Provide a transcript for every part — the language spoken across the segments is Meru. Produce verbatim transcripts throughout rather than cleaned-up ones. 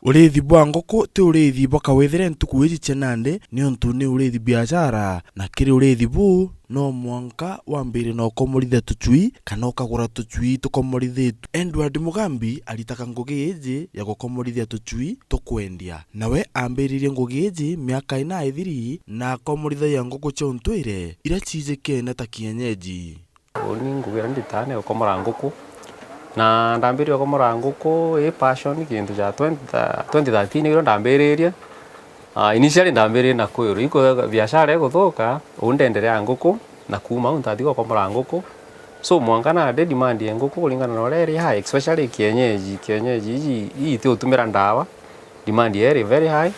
Uriithi bwa nguku ti uriithi bwa kawithire ntuku iji cia nandi, niuntu ni uriithi biashara, na kiri uriithi buu, no mwanka wambirie na ukomorithia tucui kana ukagura tucui tukomorithitu. Edward Mugambi aritaga ngugi iji ya gukomorithia tucui tukwendia. Nawe ambiririe ngugi iji miaka ina ithiri, na akomorithagia nguku cia untwire iria ciijikene ta kienyeji. Uni ngugi iria nditaga ni gukomora nguku, na ndambiririe gukomora nguku i passion kintu ja twenty, twenty thirteen irio ndambiririe. Ah, initially ndambiririe na kwiru, iko biashara iguthuka, uu ndenderea nguku, na kuuma au ntathi gukomora nguku. So mwanka nandi demand ya nguku kuringana na uria iri high, especially kienyeji, kienyeji iji, iji iti utumira ndawa, demand ya iri very high.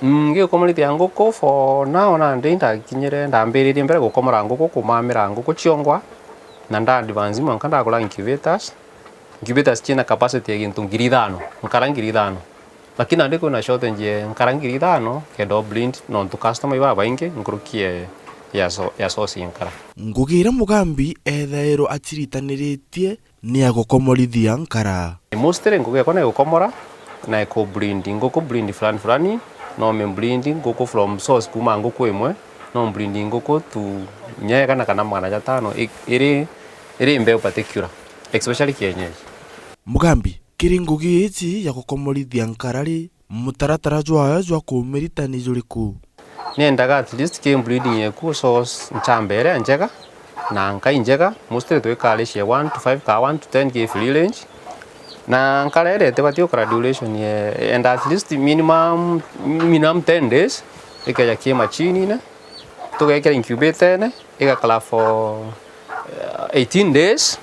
Mm, ngigukomorithia nguku for now, nandi ndakinyire, ndambiririe mbere gukomora nguku, kumamira nguku ciongwa, na nda advance mwanka ndagura incubators. Incubators ciina capacity ya gintu ngiri ithano, nkara ngiri ithano. Lakini nandi kwina shortage ya nkara ngiri ithano kenda o breed, nontu customer ibabaingi nkuruki ya, ya so-, ya source ya nkara. Ngugi iria Mugambi ethairwa aciritaniritie ni ya gukomorithia nkara. Mostly ngugi yakwa ni gukomora na iku breed nguku, breed fulani fulani, no me breed nguku from source kuuma nguku imwe, no breed nguku tu inya igana kana magana jatano, i-, iri, iri mbeu particular, especially kienyeji. Mugambi, kiri ngugi iji ya gukomorithia nkara ri, mutaratara jwayo jwa kumirita ni juriku? Niendaga at least ki breeding yeku source nchamba iria njega na nka injega, mostly twikaricia one to five ka one to ten ki free range. Na nkara iria itibati gukara duration ye, and at least minimum, minimum ten days, ikeja ki machinine, tugekira incubator-ine, igakara for, uh, eighteen days.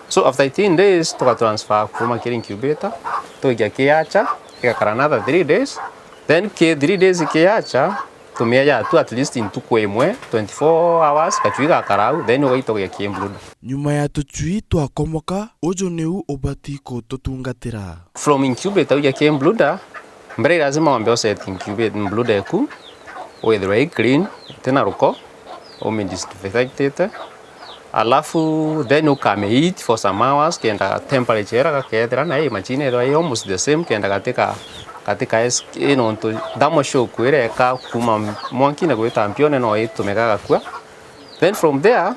So after eighteen days, tugatransfer kuuma kiri incubator, tugikia ki hatcher, igakara another three days. Then ki three days ki hatcher, tumieja tu at least ntuku imwe, twenty-four hours, gacui gakara au, then ugaita ugikia ki brooder. Nyuma ya tucui twakomoka, uju niu ubati kututungatira. From incubator uja ki brooder, mbere lazima wambe uset incubate, brooder eku, withirwe i clean, itina ruko, umidisinfectite, alafu then ukame heat for some hours, kenda temperature iria gakethira nayo i machine ethirwa i almost the same, kenda gatika, gatika es-, i nontu thermal shock iria eka kuuma mwankine gwita mpione no itume gagakua. Then from there,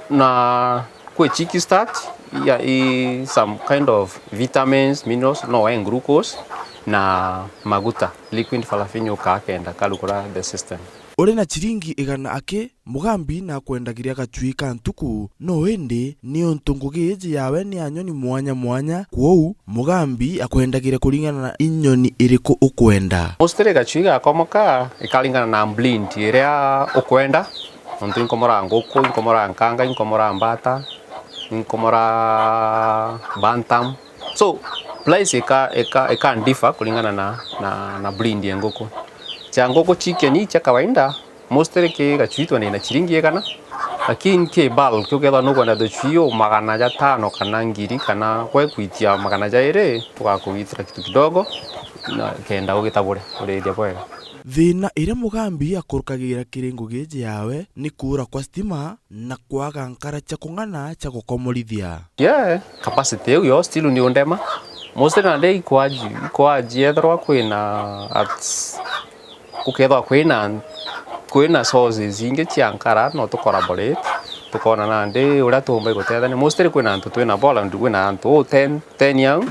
na kwi kickstart ya i some kind of vitamins, minerals, no wae glucose na maguta, liquid paraffin ukaa kenda karukura the system. Uri na chiringi igana aki, Mugambi nakwendagiria gacui ka ntuku, no indi niuntu ngugi iji yawe ni ya nyoni mwanya mwanya, kwou Mugambi akwendagiria kuringana na inyoni iriku ukwenda. Mostly gacui gakomoka ikaringana na breed iria ukwenda. Nontu inkomora nguku, inkomora nkanga, inkomora mbata, inkomora bantam. So, price ika, ika, ika differ kuringana na, na, na breed ya nguku. Cia nguku chicken ii cia kawaida, mostly ki gacui twendagia na chiringi igana, lakini ki bulk, ukethirwa nukwenda tucui u magana jatano kana ngiri, kana gwe kwitia magana jairi, tugakugitira kitu kidogo, na kenda ugitabure, urithia bwega. Thina iria Mugambi akurukagira kiri ngugi iji yawe ni kuura kwa stima na kwaga nkara cia kung'ana cia gukomorithia. Yeah, capacity iu yo still ni undema. Mostly nandi ikwaji, ikwaji ethirwa kwina at, gukethirwa kwina, kwina sources ingi cia nkara, no tu collaborate, tukona nandi uria tuumba igutethania. Mostly kwina antu twina bola, kwina antu ten, ten au,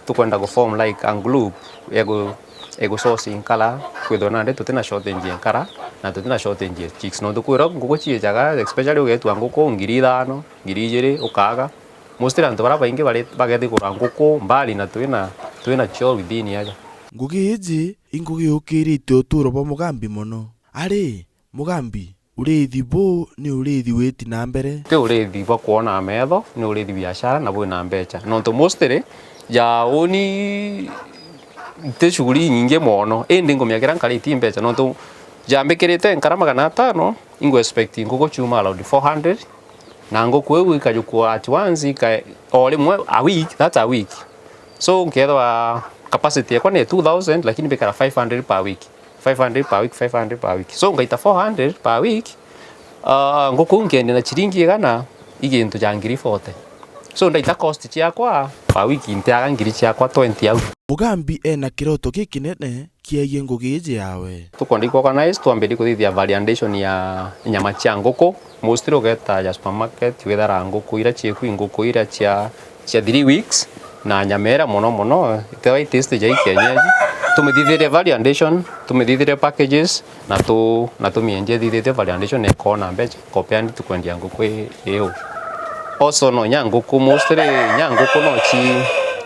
tukwenda ku form like a group ya gu-, igusource nkara, kwithirwa nandi tutina shortage ya nkara, na tutina shortage ya chicks. Nontu kwirwa nguku ciijaga, especially ugetua nguku ngiri ithano, ngiri ijiri, ukaga. Mostly antu baria baingi bari, bagethi kugura nguku mbali na twina, twina cio within aja. Ngugi iji i ngugi yukiritie uturo bwa Mugambi mono. Ari, Mugambi, uriithi buu ni uriithi witi na mbere? Ti uriithi bwa kwona metho, ni uriithi biashara na bwina mbecha. Nontu mostly ja uni ti shughuli inyingi mono, indi ngumia kiria nkari ti mbecha. Nontu ja mbikirite nkara magana atano, ingu expect nguku ciuma around four hundred, na nguku iu ikajukua at once, ika, o rimwe a week, that's a week. So, nkethwa capacity yakwa ni two thousand, lakini mbikara five hundred per week. Five hundred per week, five hundred per week. So, ngaita four hundred per week, ah, nguku nkendia na chiringi igana, i gintu ja ngiri forty. So, ndaita cost ciakwa per week, nteaga ngiri ciakwa twenty au. Mugambi ena kiroto gikinene kiegie ngugi iji yawe. Tukwenda iku organize twambirie kuthithia variation ya nyama cia nguku. Mostly ugeta ja supermarket withara nguku ira cieku i nguku ira cia cia three weeks, na nyama ira mono mono itewa i taste ja i kienyeji. Tumithithirie variation, tumithithirie packages, na tu na tumienje thithitie variation na ikona mbeca. Kopea ni tukwendia nguku i- iu. Also no nya nguku, mostly nya nguku no ci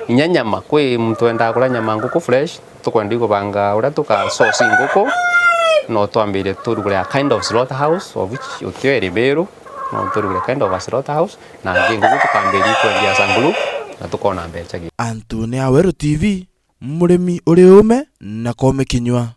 inya nyama, kwi muntu wendaa kuria nyama nguku fresh. Tukwenda kubanga uria tuka source nguku, no twambirie turugure a kind of slaughterhouse, of which utio iri Meru, no turugure kind of a slaughterhouse, na ngi nguku tukambiria kwendia as a group, na tukona mbeca gi. Anthony Aweru T V, murimi uri ume na kome kinyua.